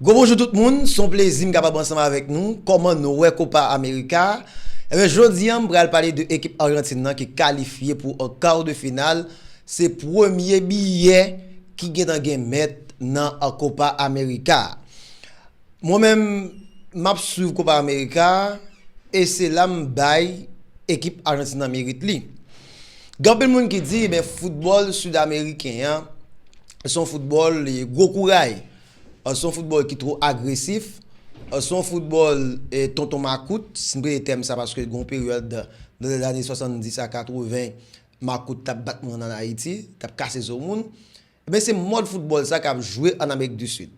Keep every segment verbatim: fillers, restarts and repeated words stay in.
Gwo bonjou tout moun, se yon plezi m kapab ansanm avèk nou. Kòman nou wè Copa America? Ebyen, jodi a, m pral pale de ekip Ajantin nan ki kalifye pou quart de finale. Se premye biyè ki gentan gen mèt nan Copa America. Mwen menm, m ap swiv Copa America e se la m bay ekip Ajantin nan merit li. Gen anpil moun ki di, men foutbòl sid ameriken an, se yon foutbòl e gwo kouray. Se yon foutbòl ki twò agresif. Se yon foutbòl e tonton makout, si n prete tèm sa, paske gen yon peryòd nan lane swasanndis a katreven, makout t ap bat moun ann Ayiti, t ap kase zo moun. Ebyen, se mòd foutbòl sa k ap jwe ann Amerik di Sid.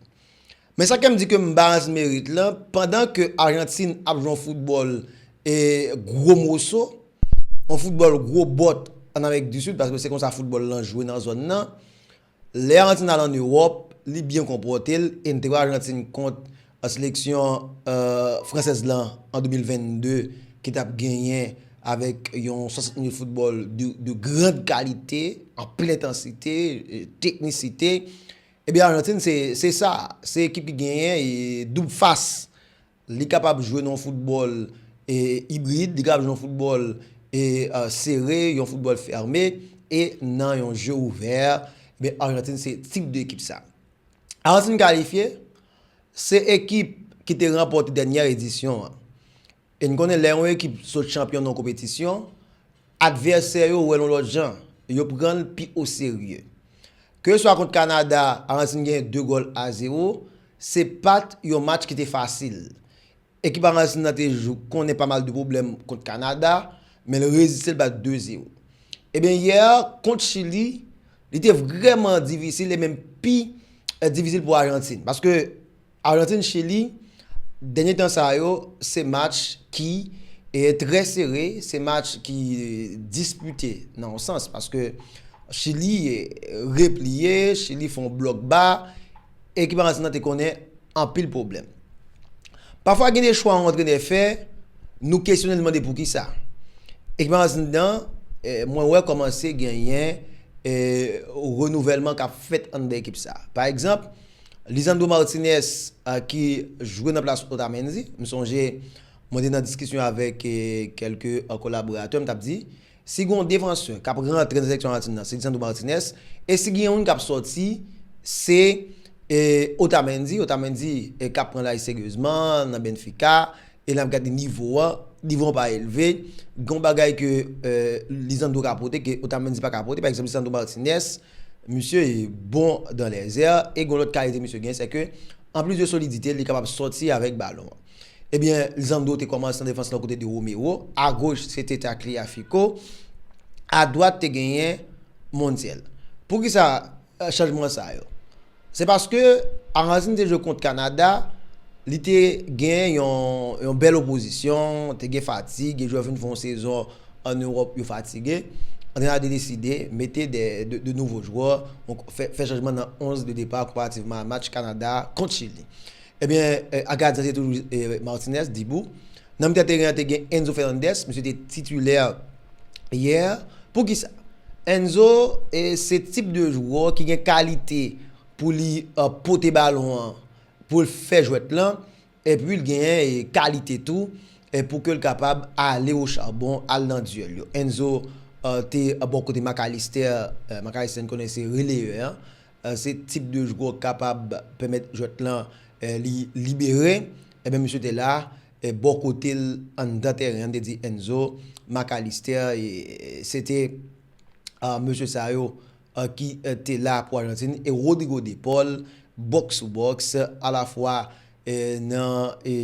Men sa k fè m di ke m ba Ajantin merit lan, pandan ke Ajantin ap jwe yon foutbòl e gwo moso, yon foutbòl gwo bòt ann Amerik di Sid, paske se konsa foutbòl lan jwe nan zòn nan. Lè Ajantin al ann Ewòp, li byen konpòte l, e n te wè Ajantin kont seleksyon fransèz lan an de mil vennde ki t ap genyen avèk yon swasant minit foutbòl de, de grande qualité, anpil entansite, teknisite. Ebyen, Ajantin, se, se sa. Se ekip ki genyen e doub fas. Li kapab jwe nan yon foutbòl e ibrid, li kapab jwe nan yon foutbòl e sere, yon foutbòl fèmen, e nan yon je ouvè. Ebyen, Ajantin se tip de ekip sa. Ajantin kalifye, se ekip ki te ranpòte dènyè edisyon an. E n konnen lè yon ekip sot chanpyon nan yon konpetisyon, advèsè yo wè l yon lòt jan, yo pran l pi oserye. Keseswa kont Kanada, Ajantin genyen de gòl a zewo, se pa t yon match ki te fasil. Ekip Ajantin nan te jou-, konnen pa mal de pwoblèm kont Kanada, men l reziste, l bat de zewo. Ebyen, yè, kont Chili, li te vrèman difisil e menm pi e difisil pou Ajantin. Paske Ajantin, Chili, dènye tan sa yo, se match ki e trè sere, se match ki dispite nan yon sans, paske Chili e repliye, Chili fè yon blòk ba, ekip Ajantin nan te konnen anpil pwoblèm. Pafwa gen de chwa yon antrenè fè, nou kesyone l, mande poukisa. Ekip Ajantin nan, e, mwen wè kòmanse genyen e renouvèlman k ap fèt anndan ekip sa. Pa egzanp, Lisandro Martinez, a, ki jwe nan plas Otamendi, m sonje mwen te nan diskisyon avèk e kèlke e kolaboratè, m t ap di, si gen yon defansè k ap rantre nan seleksyon Ajantin nan, se Lisandro Martinez, e si gen youn k ap sòti, se e Otamendi, Otamendi e k ap pran laj seryezman nan Benfica, e lè n ap gade nivo an, nivo an pa elve. Gen yon bagay ke e Lisandro ka pote, ke Otamendi pa ka pote. Pa egzanp, Lisandro Martinez, misye e bon dans les airs, e gen yon lòt kalite misye gen, se ke, anplis de solidite, li kapab sòti avèk balon an. Ebyen, Lisandro te kòmanse nan defans lan kote de Romero, agoch, se te Tagliafico, adwat, te genyen Montiel. Poukisa e chanjman sa yo? Se paske Ajantin te jwe kont Kanada, li te gen yon, yon bèl opozisyon, te gen fatig, gen jwè fin fè yon sezon ann Ewòp, yo fatige. Antrenè a te deside mete de, de, de nouvo jwè, donk fè, fè chanjman nan onz de depa konparativman a match Kanada kont Chili. Ebyen, e, a gadyen se toujou e Martinez, Dibu. Nan mitan teren an te gen Enzo Fernandez, misye te titilè yè. Poukisa? Enzo e se tip de jwè ki gen kalite pou li e pote balon an, pou l fè jwèt lan, epi l genyen e kalite tou e pou ke l kapab ale o chabon, al nan dyèl yo. Enzo e te bò kote Mac Allister, e, Mac Allister n konnen se releyè an, e, se tip de jwè k kapab pèmèt jwèt lan e li libere. Ebyen, misye te la, e bò kote l anndan teren an, te di Enzo, Mac Allister, e se te a, mesye sa yo a, ki e te la pou Ajantin, e Rodrigo De Paul, bòks sou bòks, alafwa e nan e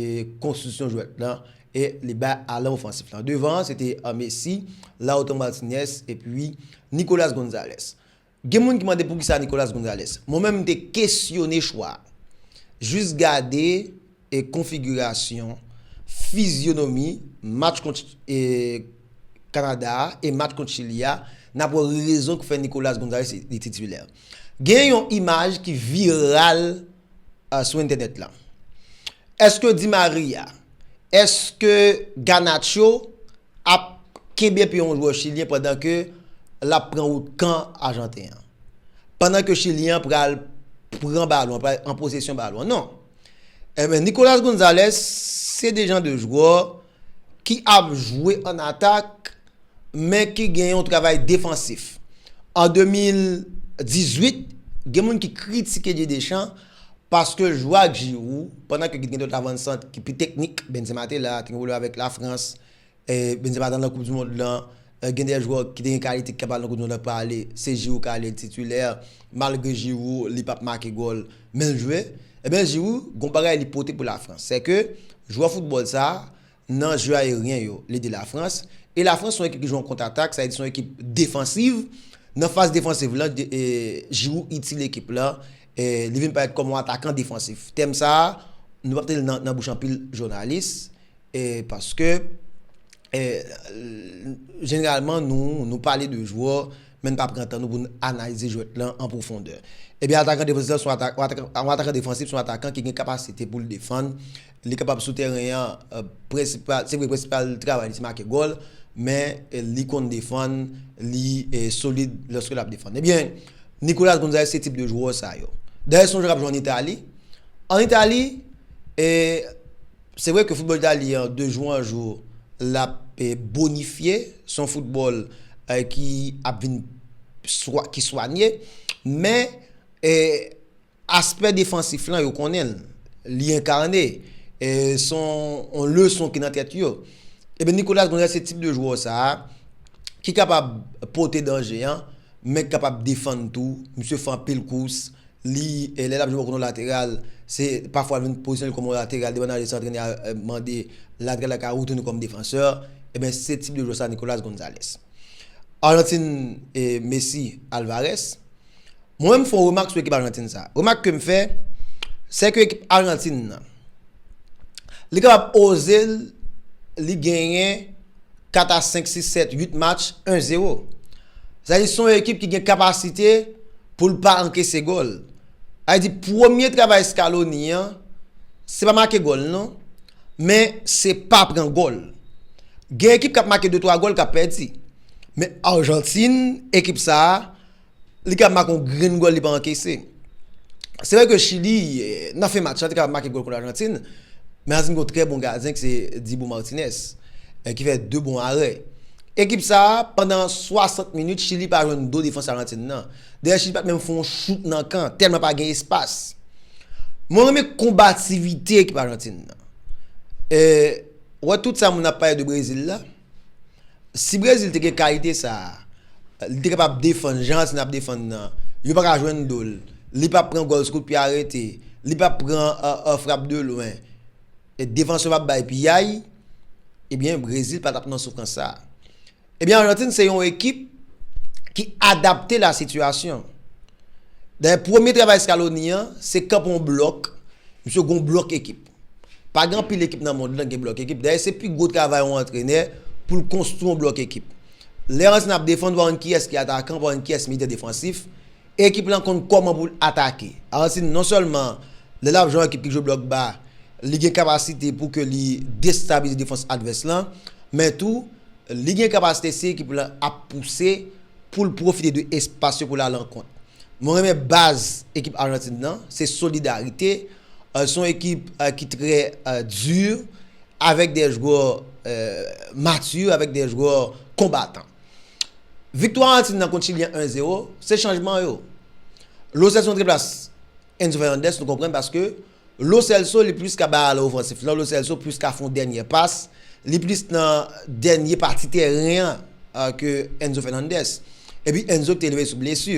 konstriksyon jwèt lan, e li bay alan ofansif lan. Devan an, se te a, Messi, Lautaro Martinez, epi Nicolas Gonzalez. Gen moun ki mande poukisa Nicolas Gonzalez. Mwen menm, m te kesyone chwa a. Jis gade e konfigirasyon, fizyonomi match kont e Kanada a e match kont Chili a, n ap wè rezon ki fè Nicolas Gonzalez li titilè. Gen yon imaj ki viral a, sou entènèt lan. Èske Di Maria, èske Garnacho ap kenbe pye yon jwè chilyen pandan ke l ap pran wout kan ajanten an? Pandan ke chilyen an pral pran balon, pral an posesyon balon an. Non. Ebyen, Nicolas Gonzalez se de jan de jwè ki ap jwe an atak, men ki gen yon travay defansif. An de mil dizuit, gen moun ki kritike Didier Deschamps paske l jwe ak Giroud, pandan ke gen dòt avansant ki pi teknik, Benzema te la, te gen pwoblèm avèk Lafrans, e Benzema t al nan Koup di Mond lan, e gen de jwè ki te gen kalite ki kapab nan Koup di Mond lan pale, se Giroud k ale titilè, malgre Giroud, li p ap make gòl, men l jwe. Ebyen, Giroud, gon bagay li pote pou Lafrans. Se ke jwè foutbòl sa a, nan jeu aérien yo, li ede Lafrans. E Lafrans se yon ekip ki jwe an kontratak, sa vle di se yon ekip defansiv. Nan faz defansiv lan, de- e, Giroud itil ekip la, e li vin parèt kòm yon atakan defansif. Tèm sa a, nou p ap tande l nan, nan bouch anpil jounalis, e paske, e, jeneralman, nou, nou pale de jwè, men n pa pran tan nou pou n analize jwèt lan an pwofondè. Ebyen, atakan defansif lan se yon atak- yon atakan, yon atakan defansif se yon atakan ki gen kapasite pou l defann. Li kapab sou teren an, e, prensipal, se vre, prensipal travay li se make gòl, men, e, li konn defann, li, e, solid lòske l ap defann. Ebyen, Nicolas Gonzalez se tip de jwè sa yo. Dayè, se yon jwè k ap jwe an Itali. An Itali, e, se vre ke foutbòl italyen an, de jou an jou, l ap, e, bonifye. Se yon foutbòl, e, ki ap vin swa- ki swanye. Men, e, aspè defansif lan, yo konnen l. Li enkane. E se yon, yon leson ki nan tèt yo. Ebyen, Nicolas Gonzalez se tip de jwè sa a ki kapab pote danje an, men ki kapab defann tou. Misye fè anpil kous. Li, e, lè l ap jwe bò kote yon lateral, se pafwa l vin pozisyone l kòm yon lateral. Depi nan sa antrenè a, e, mande lateral la ka retounen kòm defansè. Ebyen, se tip de jwè sa, Nicolas Gonzalez. Ajantin, e, Messi, Alvarez. Mwen menm fè yon remak sou ekip Ajantin sa. Remak ke m fè, se ke ekip Ajantin nan, li kapab oze l, li genyen kat a senk, sis, sèt, uit match en zewo. Sa vle di se yon ekip ki gen kapasite pou l pa ankese gòl. Sa vle di premye travay Scaloni an, se pa make gòl non, men se pa pran gòl. Gen ekip k ap make de twa gòl k ap pèdi. Men Ajantin, ekip sa a, li ka make yon grenn gòl, li pa ankese. Se vre ke Chili, e, nan fen match lan, te kapab make gòl kont Ajantin, men Ajantin gen yon trè bon gadyen ki se Dibu Martinez, e, ki fè de bon arè. Ekip sa a, pandan swasant minit, Chili pa jwenn do defans Ajantin nan. Dayè, Chili pa t menm fè yon chout nan kan, tèlman pa gen espas. Mwen renmen konbativite ekip Ajantin nan. E, wè tout sa moun ap pale de Brezil la, si Brezil te gen kalite sa a, li te kapab defann jan Ajantin ap defann nan, yo pa ka jwenn do l, li p ap pran gòl sou kout pye arete, li p ap pran, e, e, frap de lwen, e defansè p ap bay piyay, ebyen, Brezil pa t ap nan soufrans sa a. Ebyen, Ajantin se yon ekip ki adapte la sitiyasyon. Dayè, premye travay Scaloni an, se kanpe yon blòk, misye gon blòk ekip. Pa gen anpil ekip nan mond lan gen blòk ekip. Dayè, se pi gwo travay yon antrenè pou l konstwi yon blòk ekip. Lè Ajantin ap defann, w pa konn kiyès ki atakan, w pa konn kiyès militè defansif. Ekip lan konn kòman pou l atake. Ajantin non sèlman, lè l ap jwe yon ekip ki jwe blòk ba, li gen kapasite pou ke li destabilize defans advès lan, men tou, li gen kapasite si ekip lan ap pouse pou l pwofite de espas yo pou l al an kont. Mwen renmen baz ekip Ajantin nan, se solidarite, e, se yon ekip, e, ki trè, e, di, avèk de jwè, e, mati, avèk de jwè konbatan. Viktwa Ajantin nan kont Chili an en zewo, se chanjman yo. Lo Celso rantre plas Enzo Fernandez, nou konprann paske Lo Celso, li plis ka bay ale ofansif lan, Lo Celso plis ka fè yon dènye pas, li plis nan dènye pati tèren an, e, ke Enzo Fernandez. Epi Enzo ki te leve sou blesi.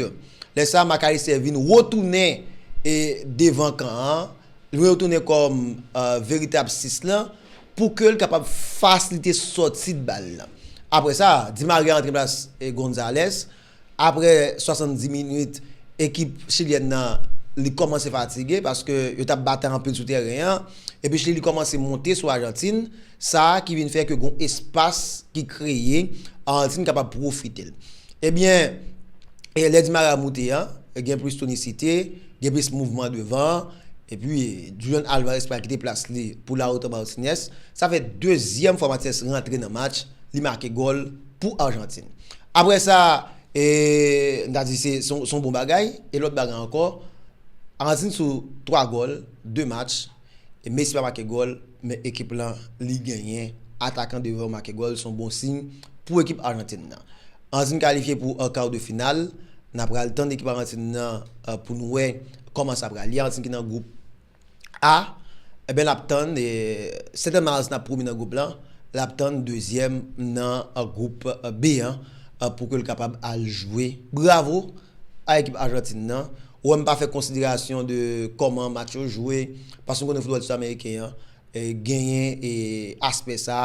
Lè sa a, Mac Allister vin retounen, e, devan kan an, li retounen kòm, e, veritab sis lan, pou ke l kapab fasilite sòti bal lan. Apre sa, Di Maria antre plas, e, Gonzalez. Apre swasanndis minit, ekip chilyèn nan, li kòmanse fatige paske yo t ap batay anpil sou tèren an. Epi Chili kòmanse monte sou Ajantin, sa ki vin fè ke gon espas ki kreye, Ajantin kapab pwofite l. Ebyen, e lè Di Maria moute an, gen plis tonisite, gen plis mouvman devan, epi Julian Alvarez pral kite plas li pou Lautaro Martinez. Sa fè dezyèm fwa Martinez rantre nan match, li make gòl pou Ajantin. Apre sa, e, n ta di se, se yon, se yon bon bagay. E lòt bagay ankò, Ajantin sou twa gòl, de match. E Messi pa make gòl, men ekip lan li genyen. Atakan devan yo make gòl, se yon bon siy pou ekip Ajantin nan. Ajantin kalifye pou kar de final. N a pral tann ekip Ajantin nan eh, pou nou wè kòman sa pral ye. Ajantin ki nan gwoup A, ebyen l ap tann, eh, Saint Miles nan premye nan gwoup lan, l ap tann dezyèm nan eh, gwoup eh, B an eh, pou ke l kapab al jwe. Bravo a ekip Ajantin nan. Ou wè m pa fè konsiderasyon de kòman match yo jwe, paske m konnen foutbòl sud ameriken an eh, genyen eh, aspè sa,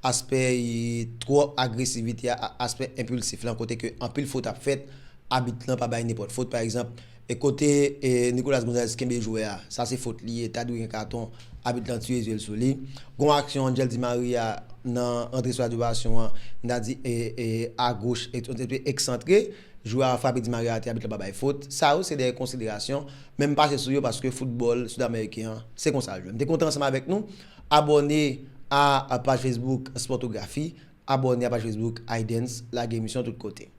aspè eh, twòp agresivite a, aspè enpilsif lan, kote ke anpil fot ap fèt, abit lan pa bay nenpòt fot. Pa egzanp, e kote eh, Nicolas Gonzalez kenbe jwè a, sa se fot li ye, ta dwe gen katon, abit lan tire zye l sou li. Gon aksyon Angel Di Maria nan antre sou adivasyon an, n a di eh, eh, agoch, eh, eksantre, jwè a frape Di Maria atè, abit la pa bay fot. Sa yo se de konsiderasyon, men m pase sou yo paske foutbòl sud ameriken an, se konsa l jwe. M te kontan ansanm avèk nou. Abòne a, a paj Facebook Sportographie, abòne a paj Facebook iDance, lage emisyon tout kote.